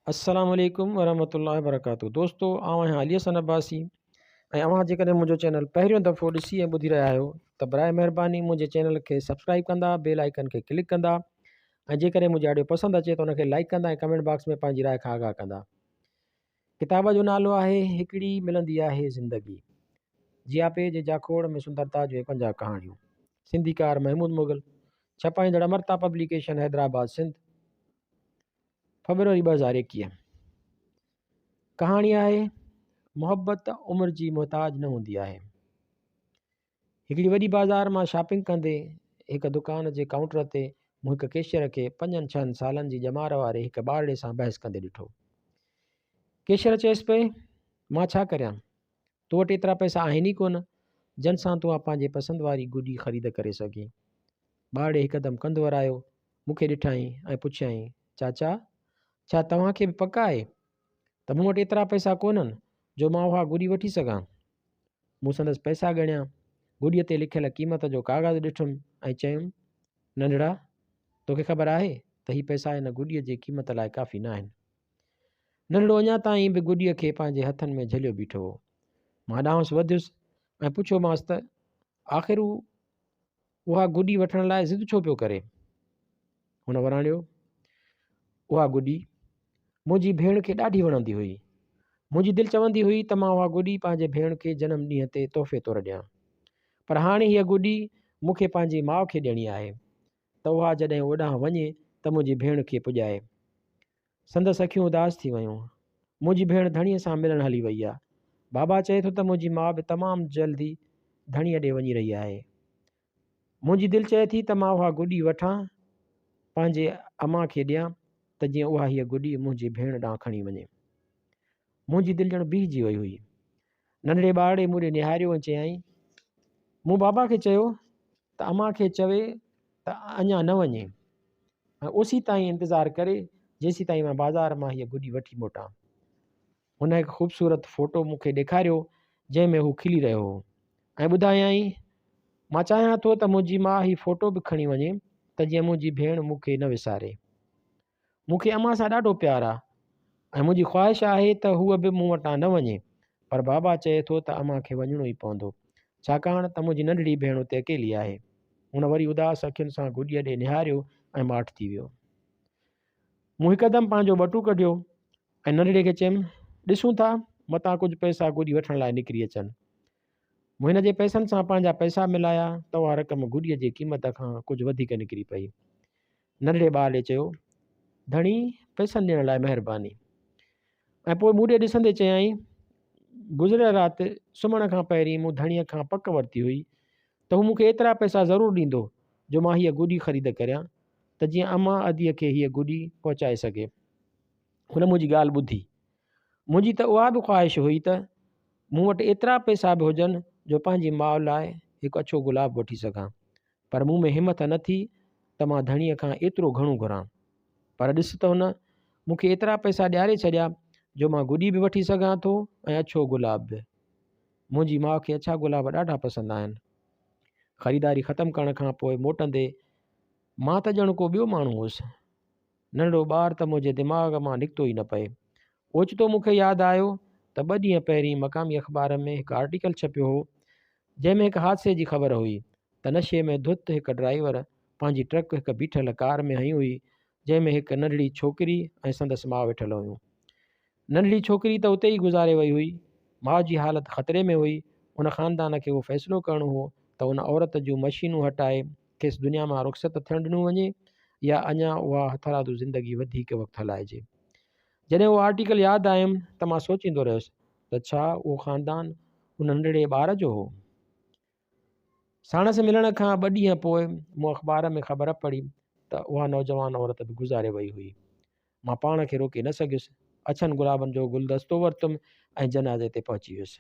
السلام عليڪم ورحمة الله وبرڪاته دوستو آئون آهيان علي حسن عباسي ۽ اوهان جيڪڏهن منهنجو چينل پهريون دفعو ڏسي ۽ ٻڌي رهيا آهيو ته برائي مهرباني منهنجي چينل کي سبسڪرائب ڪندا بيل آئيڪن کي ڪلڪ ڪندا ۽ جيڪڏهن منهنجي آڊيو پسند اچي ته ان کي لائڪ ڪندا ۽ ڪمينٽ باڪس ۾ پنهنجي راء کان آگاهه ڪندا ڪتاب جو نالو آهي هڪڙي ملندي آهي زندگي جياپي جي جاکوڙ ۾ سندرتا جون 51 ڪهاڻيون سنڌيڪار محمود مغل ڇپائيندڙ امرتا پبليڪيشن حيدرآباد سنڌ فبروري 2021. ڪهاڻي آهي، محبت عمر جي محتاج نه هوندي آهي. هڪڙي وڏي بازار مان شاپنگ ڪندي هڪ دڪان جي ڪائونٽر تي مون هڪ ڪيشيئر کي پنجن ڇهن سالن جي ڄمار واري هڪ ٻارڙي سان بحث ڪندي ڏٺو. ڪيشيئر چيس پئي، مان ڇا ڪريان؟ تو وٽ ايترا پئسا آهن ئي ڪونه، جن سان تون پنهنجي پسند واري گڏي خريد ڪري سگهين. ٻارڙي هڪدم ڪنڌ ورايو، مون کي ڏٺائين ۽ پڇيائين، چاچا! ڇا توهان کي به پڪ آهي ته مون وٽ ايترا پئسا ڪونهن جو مان اها گڏي وٺي سگهان؟ مون سندس پئسا ڳڻيا، گڏيء تي لکيل قيمت جو ڪاغذ ڏٺم ۽ چيم، ننڍڙا! توکي خبر آهي ته هي پئسا هن گڏيء جي قيمت لاء ڪافي ناهن. ننڍڙو اڃا تائين به گڏيء کي پنهنجي هٿن ۾ جهليو بيٺو هو. مان ڏانهس وڌيس ۽ پڇيومانس ته آخر هو اها گڏي وٺڻ لاء ضد ڇو پيو ڪري؟ هن وراڻيو، اها گڏي منهنجي ڀيڻ کي ڏاڍي وڻندي هئي. منهنجي دل چوندي هئي ته مان اها گڏي پنهنجي ڀيڻ کي جنم ڏينهن تي تحفي طور ڏيان. پر هاڻي هيء گڏي مون کي پنهنجي ماء کي ڏيڻي آهي ته اها جڏهن اوڏانهن وڃي ته منهنجي ڀيڻ کي پڄائي. سندس اکيون اداس ٿي ويون. منهنجي ڀيڻ ڌڻيء سان ملڻ هلي وئي آ. بابا چئي ٿو ته منهنجي ماء به تمام جلدي ڌڻيء ڏي وڃي رهي آهي. منهنجي دل چئي ٿي ته مان اها گڏي وٺان، پنهنجي امان کي ڏيان ته جيئن اها هيء گڏي منهنجي ڀيڻ ڏانهن کڻي وڃي. منهنجي دل ڄڻ بيهجي وئي هئي. ننڍڙي ٻارڙي مون ڏي نهاريو ۽ چيائين، مون بابا کي چيو ته امان کي چوي ته اڃا نه وڃي ۽ اوسيتائين انتظار ڪري جيسيتائين مان بازار مان هيء گڏي وٺي موٽان. هن هڪ خوبصورت فوٽو مون کي ڏيکاريو جنهن ۾ هو کلي رهيو هو ۽ ٻڌايائين، مان چاهيان ٿو ته منهنجي ماء هي فوٽو به کڻي وڃي ته جيئن منهنجي ڀيڻ مون کي نه وساري. مون کي امان سان ڏاڍو پيار آ ۽ منهنجي خواهش آهي ته هوء به مون وٽان نه وڃي پر بابا چئي ٿو ته امان کي وڃڻو ئي پوندو ڇاڪاڻ ته منهنجي ننڍڙي ڀيڻ اتي اڪيلي آهي. هن وري اداس اکين سان گڏيء ڏي نهاريو ۽ ماٺ ٿي ويو. مون هڪدم پنهنجو ٻٽو ڪڍيو ۽ ننڍڙي کي چيم، ڏسون ٿا، متان ڪجهه پئسا گڏي وٺڻ لاء نڪري اچن. مون هن جي پئسن سان پنهنجا پئسا ملايا ته اها رقم گڏيء جي قيمت کان ڪجهه وڌيڪ نڪري پئي. ننڍڙي ٻارڙي چيو، ڌڻي، پئسن ڏيڻ لاء مهرباني. ۽ پوء مون ڏي ڏسندي چيائين، گذريل رات سمهڻ کان پهرين مون ڌڻيء کان پڪ ورتي هئي ته هو مون کي ايترا پئسا ضرور ڏيندو جو مان هيء گڏي خريد ڪريان ته جيئن امان اديء کي هيء گڏي پهچائي سگهي. هن منهنجي ڳالهه ٻڌي. منهنجي ته اها به خواهش هئي ته مون وٽ ايترا پئسا به هجن جو پنهنجي ماء لاء هڪ اڇو گلاب وٺي سگهان. پر مون ۾ همٿ نه ٿي ته مان ڌڻيء کان ايترو گهڻو گهران. پر ڏس ته هن مون کي ايترا پئسا ڏياري ڇڏيا جو مان گڏي به وٺي سگهان ٿو ۽ اڇو گلاب به. منهنجي ماء کي اڇا گلاب ڏاڍا پسند آهن. خريداري ختم ڪرڻ کان پوء موٽندي مان ته ڄڻ ڪو ٻيو ماڻهو هوس. ننڍڙو ٻار ته منهنجي دماغ مان نڪتو ئي نه پئي. اوچتو مون کي ياد آيو ته ٻه ڏينهن پهرين مقامي اخبار ۾ هڪ آرٽيڪل ڇپيو هو، جنهن ۾ هڪ حادثي جي خبر هئي ته نشي ۾ ڌت هڪ ڊرائيور پنهنجي ٽرڪ هڪ بيٺل ڪار ۾ هنئي هئي، جنهن ۾ هڪ ننڍڙي ڇوڪري ۽ سندس ماء ويٺل هيون. ننڍڙي ڇوڪري ته اتي ئي گذاري وئي هئي. ماء جي حالت خطري ۾ هئي. ان خاندان کي اهو فيصلو ڪرڻو هو ته ان عورت جون مشينون هٽائي کيس دنيا مان رخصت ٿيڻ ڏنو وڃي يا اڃا اها هٿرادو زندگي وڌيڪ وقت هلائجي. جڏهن اهو آرٽيڪل ياد آيم ته مان سوچيندو رهيس ته ڇا اهو خاندان ان ننڍڙي ٻار جو هو؟ ساڻس ملڻ کان ٻه ڏينهن پوء مون اخبار ۾ خبر پڙهي ته اها نوجوان عورت به گذاري وئي هئي. مان پاڻ کي روڪي نه سگهيس. اڇن گلابن جو گلدستو ورتم ۽ جنازي تي پهچي ويس.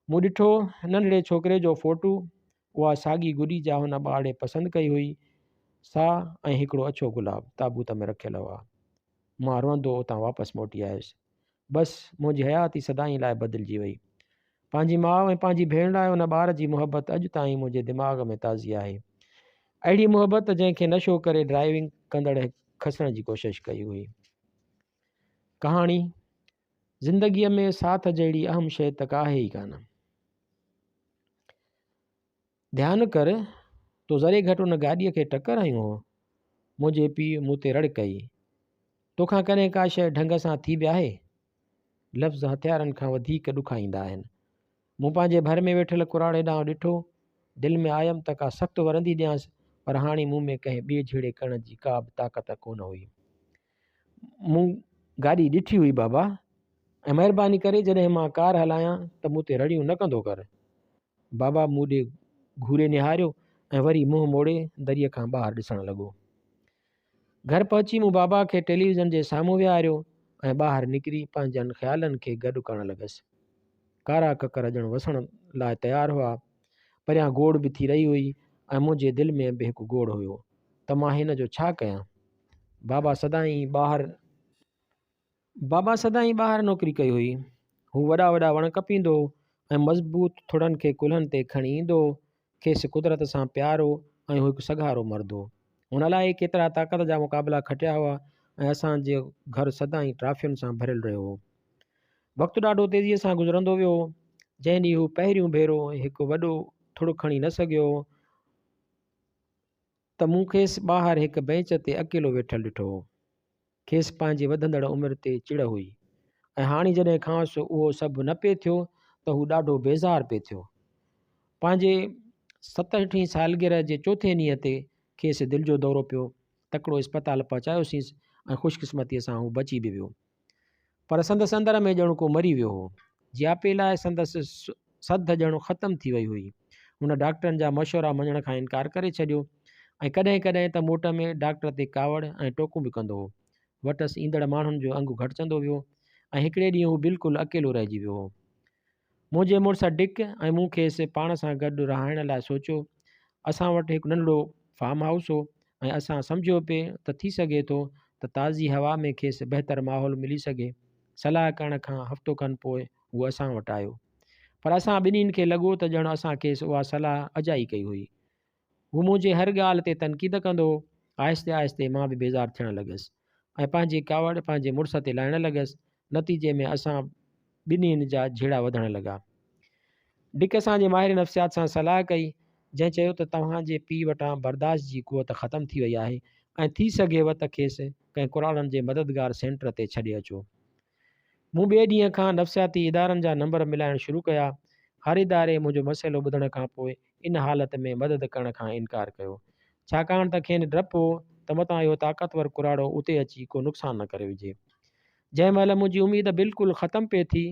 مون ڏٺو ننڍڙي ڇوڪري جو فوٽو، اها ساڳي گڏي جا هن ٻارڙي پسند ڪئي هئي، سا ۽ هڪڙو اڇو گلاب تابوت ۾ رکيل هئا. مان روئندو اتان واپس موٽي آيس. بس منهنجي حياتي سدائين لاء بدلجي وئي. پنهنجي ماء ۽ پنهنجي ڀيڻ لاء ان ٻار جي محبت اڄ تائين منهنجي دماغ ۾ تازي آهي. اهڙي محبت جنهن کي نشو ڪري ڊرائيونگ ڪندڙ کسڻ جي ڪوشش ڪئي هئي. ڪهاڻي، زندگيء ۾ ساٿ جهڙي اهم شيء ته ڪا آهي ئي ڪانه. ڌيان ڪر، تو ذري گهٽ ان گاڏيء کي ٽڪر هنيو هو. منهنجي پيء مون تي رڙ ڪئي. توکان ڪڏهن ڪا شيء ڍنگ سان ٿي به آهي؟ لفظ هٿيارن کان وڌيڪ ڏکائيندا آهن. مون پنهنجي ڀر ۾ ويٺل ڪراڙي ڏانهن ڏٺو. دل ۾ آيم ته ڪا سخت ورندي ڏيانس، پر هاڻي مون ۾ ڪنهن ٻئي جهيڙي ڪرڻ جي ڪا به طاقت ڪونه هئي. مون گاڏي ڏٺي هئي بابا، ۽ مهرباني ڪري جڏهن مان ڪار هلايان ته مون تي رڙيون نه ڪندو ڪر. بابا مون ڏي گهوري نهاريو ۽ وري منهن موڙي دريء کان ٻاهر ڏسڻ لڳو. گهر پهچي مون بابا کي ٽيليويزن جي سامهون ويهاريو ۽ ٻاهر نڪري پنهنجن خيالن کي گڏ ڪرڻ لڳس. ڪارا ڪڪر ڄڻ وسڻ لاء تيار هئا. پريان گوڙ به ٿي رهي هئي ۽ منهنجي دل ۾ به هڪ گوڙ هيو ته مان هن جو ڇا ڪيان؟ بابا سدائين ٻاهر. بابا سدائين ٻاهر نوڪري ڪئي هئي. هو وڏا وڏا وڻ ڪپيندو هو ۽ مضبوط ٿڙن کي ڪلهن تي کڻي ايندو هو. کيس قدرت سان پيار هو ۽ هو هڪ سگهارو مرد هو. هن الائي ڪيترا طاقت جا مقابلا کٽيا هئا ۽ اسان جو گهر سدائين ٽرافين سان ڀريل رهيو هو. وقت ڏاڍو تيزيء سان گذرندو ويو هو. جنهن ڏينهن هو پهريون ڀيرو هڪ وڏو ٿڙ کڻي نه سگهيو هو ته مون کيس ٻاهر هڪ بئنچ تي اڪيلو ويٺل ڏٺو هو. کيس پنهنجي وڌندڙ عمر تي چڙ هئي ۽ هاڻي جڏهن کانئس اهو سڀ نه پئي ٿيو ته هو ڏاڍو بيزار پئي ٿيو. پنهنجي ستهٺين سالگرهه جي چوٿين ڏينهن تي کيس دل جو دورو پيو. تڪڙو اسپتال پهچايوسينس ۽ خوش قسمتيء سان هو بچي به ويو. پر سندس اندر ۾ ڄڻ ڪو مري ويو هو. جياپي لاء سندس سڌ ڄڻ ختم ٿي وئي هئي. هن ڊاڪٽرن جا مشورا مڃڻ کان انڪار ڪري ڇڏيو ۽ ڪڏهن ڪڏهن ته موٽ ۾ ڊاڪٽر تي ڪاوڙ ۽ ٽوڪون به ڪندو هو. وٽس ايندڙ ماڻهن جو انگ گهٽجندو ويو ۽ هڪڙي ڏينهن هو بلڪل اڪيلو رهجي ويو هو. منهنجي مڙس ڊڪ ۽ مون کيس پاڻ سان گڏ رهائڻ لاء سوچيو. اسان وٽ هڪ ننڍڙو فارم هائوس هو ۽ اسان سمجهيو پئي ته ٿي سگهي ٿو ته تازي هوا ۾ کيس بهتر ماحول ملي سگهي. صلاح ڪرڻ کان هفتو کن پوء هو اسان وٽ آيو. پر اسان ٻنهين کي لڳو ته ڄڻ اسان کيس اها صلاح اجائي ڪئي هئي. هو منهنجي هر ڳالهه تي تنقيد ڪندو هو. آهستي آهستي مان به بيزار ٿيڻ لڳس ۽ پنهنجي ڪاوڙ پنهنجي مڙس تي لاهڻ لڳس. نتيجي ۾ اسان ٻنهين جا جهيڙا وڌڻ لڳا. ڊڪ اسان جي ماهر نفسيات سان صلاح ڪئي، جنهن چيو ته توهان جي پيء وٽان برداشت جي قوت ختم ٿي وئي آهي ۽ ٿي سگهيو ته کيس ڪنهن ڪراڙن جي مددگار سينٽر تي ڇڏي اچو. مون ٻئي ڏينهن کان نفسياتي ادارن جا نمبر ملائڻ شروع ڪيا. هر اداري منهنجو مسئلو ٻڌڻ کان پوء ان حالت ۾ مدد ڪرڻ کان انڪار ڪيو. ڇاڪاڻ ته کين ڊپ هو ته متان اهو طاقتور ڪراڙو اتي اچي ڪو نقصان نه ڪري وجهي. جنهن مهل منهنجي اميد بلڪل ختم پئي ٿي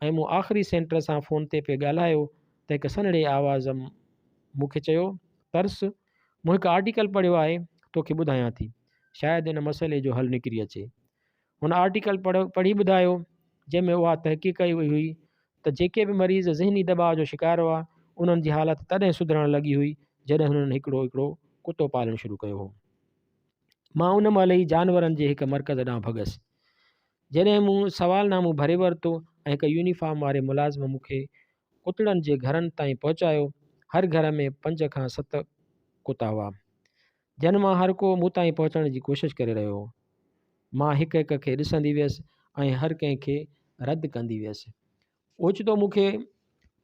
۽ مون آخري سينٽر سان فون تي پئي ڳالهايو ته هڪ سنهڙي آواز مون کي چيو، ترس، مون هڪ آرٽيڪل پڙهيو آهي، توکي ٻڌايان ٿي. شايد ان مسئلي جو حل نڪري اچي. هن آرٽيڪل پڙهي ٻڌايو، جنهن ۾ اها تحقيق ڪئي وئي هئي ته جيڪي به مريض ذهني دٻاء جو شڪار هئا، انهن جي حالت تڏهن سڌرڻ لڳي هئي، جڏهن هنن هڪڙو هڪڙو ڪتو پالڻ شروع ڪيو هو. مان ان مهل ئي جانورن جي هڪ مرڪز ڏانهن ڀڳس. جڏهن مون سوالنامو ڀري ورتو ۽ هڪ يونيفارم واري ملازم مون کي ڪتڙن جي گهرن تائين پهچايو، هر گهر ۾ پنج کان ست ڪتا هئا. جن مان هر ڪو مون تائين پهچڻ جي ڪوشش ڪري رهيو هو. مان هڪ هڪ کي ڏسندي ويس ۽ هر ڪنهن کي رد ڪندي ويس. اوچتو مون کي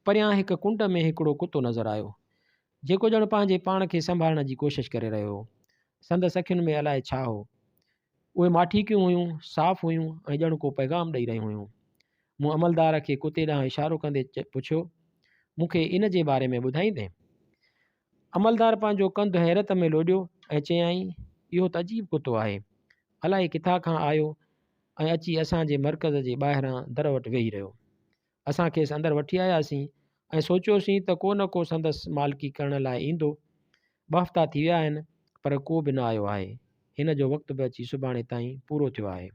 پريان هڪ ڪنڊ ۾ هڪڙو ڪتو نظر آيو، جيڪو ڄڻ پنهنجي پاڻ کي سنڀالڻ جي ڪوشش ڪري رهيو هو. سندس اکين ۾ الائي ڇا هو. اهي ماٺيڪيون هيون، صاف هيون ۽ ڄڻ ڪو پيغام ڏئي رهيون هيون. مون عملدار کي ڪتي ڏانهن اشارو ڪندي پڇيو، مون کي ان جي باري ۾ ٻڌائيندين؟ عملدار پنهنجو ڪنڌ حيرت ۾ لوڏيو ۽ چيائين، اهو ته عجيب ڪتو آهي. الائي ڪٿان کان آيو ۽ اچي اسان جي مرڪز جي ٻاهران در وٽ ويهي رهيو. اسان کيس اندر وٺي آياسين ۽ سوچيوسين ته ڪو نه ڪو سندس مالڪي ڪرڻ لاء ايندو. ٻه هفتا ٿي ويا آهن، پر ڪو به نه آيو آهي. هن جو وقت به اچي سڀاڻي تائين پورو ٿيو آهي.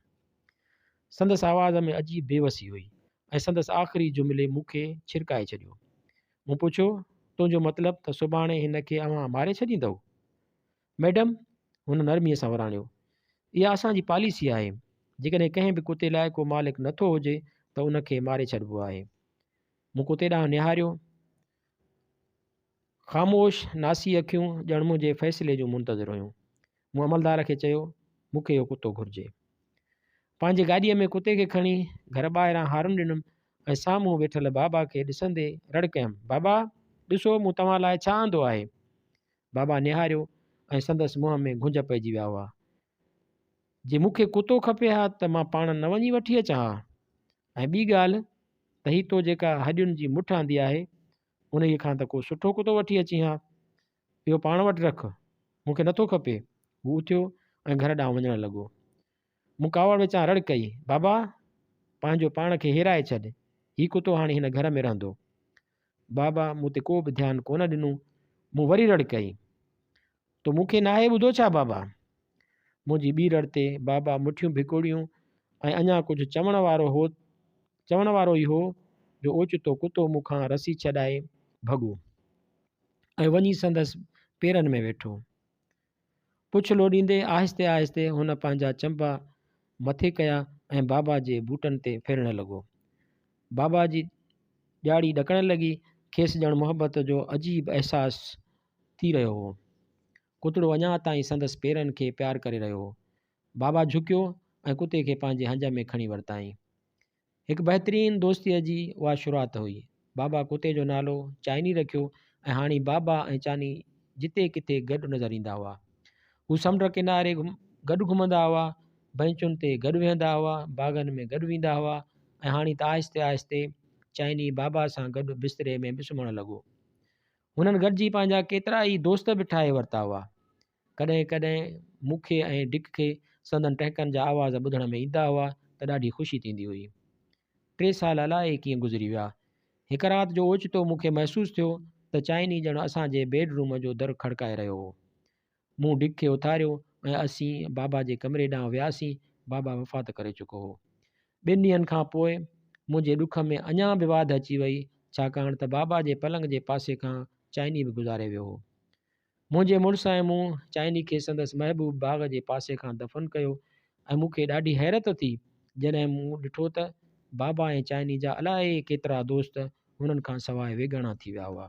سندس آواز ۾ عجيب بيوسي هئي ۽ سندس آخري جملي مون کي ڇرڪائي ڇڏيو. مون پڇيو، تنهنجو مطلب ته سڀاڻي هن کي اوهان ماري ڇڏيندؤ؟ مئڊم، هن نرميء سان وراڻيو، اها اسان جي پاليسي آهي. جيڪڏهن ڪنهن به ڪتي لاء ڪو مالڪ نه ٿو هجي ته ان کي ماري ڇڏبو آهي. مون ڪتي ڏانهن نهاريو. خاموش، ناسي اکيون ڄڻ منهنجي فيصلي جون منتظر هيون. مون عملدار کي چيو، مون کي اهو ڪتو گهرجي. پنهنجي گاڏيء ۾ ڪتي کي کڻي گهر ٻاهران هارن ڏنم ۽ سامهون ويٺل بابا کي ڏسندي رڙ ڪيم، بابا! ڏسو مون توهان لاء ڇا آندو آهي؟ بابا نهاريو ۽ سندس منهن ۾ گهنج پئجي ويا هئا. جي مون کي ڪتو کپي ها ته مان پاڻ نه وڃي وٺي اچان ها؟ ۽ ٻي ڳالهه ته هي تو جيڪا هڏين جي مٺ آندي آهي، انهيء کان ته ڪو سٺو ڪتو وٺي اچين ها. اهو پاڻ وٽ رک، مون کي نٿو کپي. هو اٿيو ۽ گهر ڏانهن وڃڻ لڳو. مون ڪاوڙ وچان رڙ ڪئي، بابا! پنهنجو پاڻ کي هيرائي ڇڏ، هي ڪتو هاڻي هن گهر ۾ رهندو. بابا مون تي ڪو به ڌيان ڪونه ڏنو. مون وري رڙ ڪئي، تو مون کي ناهي ٻڌو ڇا بابا؟ منهنجي ٻي رڙ تي بابا مٺيون ڀڪوڙيون ۽ اڃا ڪجهه چوڻ وارو هو چوڻ وارو ئي هو جو اوچتو ڪتو مون کان رسي ڇڏائي ڀڳو ۽ وڃي سندس پيرن ۾ ويٺو. پڇ لوڏيندي آهستي آهستي هن پنهنجا چنبا مٿي ڪيا ۽ بابا جي بوٽن تي ڦيرڻ لڳو. بابا جي ڄاڙي ڏڪڻ لڳي، کيس ڄڻ محبت جو عجيب احساس ٿي رهيو هو. ڪتڙو اڃا تائين سندس پيرن کي پيار ڪري رهيو هو. بابا جهڪيو ۽ ڪتي کي پنهنجي هنج ۾ کڻي ورتائين. هڪ بهترين دوستيء جي اها شروعات هئي. بابا ڪتي جو نالو چائني رکيو ۽ هاڻي بابا ۽ چاني جتي ڪٿي گڏ نظر ايندا هئا. هو سمنڊ ڪناري گڏ گهمندا هئا، بئنچن تي گڏ ويهندا هئا، باغن ۾ گڏ ويندا هئا ۽ هاڻي ته آهستي آهستي چائني بابا سان گڏ بستري ۾ به سمهڻ لڳو. هنن گڏجي پنهنجا ڪيترا ئي دوست به ٺاهي ورتا هئا. ڪڏهن ڪڏهن مون کي ۽ ڊڪ کي سندن ٽهڪن جا آواز ٻڌڻ ۾ ايندا هئا ته ڏاڍي خوشي ٿيندي هئي. ٽي سال الائي ڪيئن گذري ويا. هڪ رات جو اوچتو مون کي محسوس ٿيو ته چائني ڄڻ اسان جي بيڊ روم جو در کڙڪائي رهيو هو. مون ڊڪ کي اٿاريو ۽ اسين بابا جي ڪمري ڏانهن وياسين، بابا وفات ڪري چڪو هو. ٻن ڏينهن کان پوء منهنجي ڏک ۾ اڃا به واڌ اچي وئي، ڇاڪاڻ ته بابا جي پلنگ جي پاسي کان چائني به گذاري ويو هو. منهنجي مڙس ۽ مون چائني کي سندس محبوب باغ جي پاسي کان دفن ڪيو ۽ مون کي ڏاڍي حيرت ٿي جڏهن مون ڏٺو ته بابا ۽ چائني جا الائي ڪيترا دوست هنن کان سواء ويڳاڻا ٿي ويا هئا.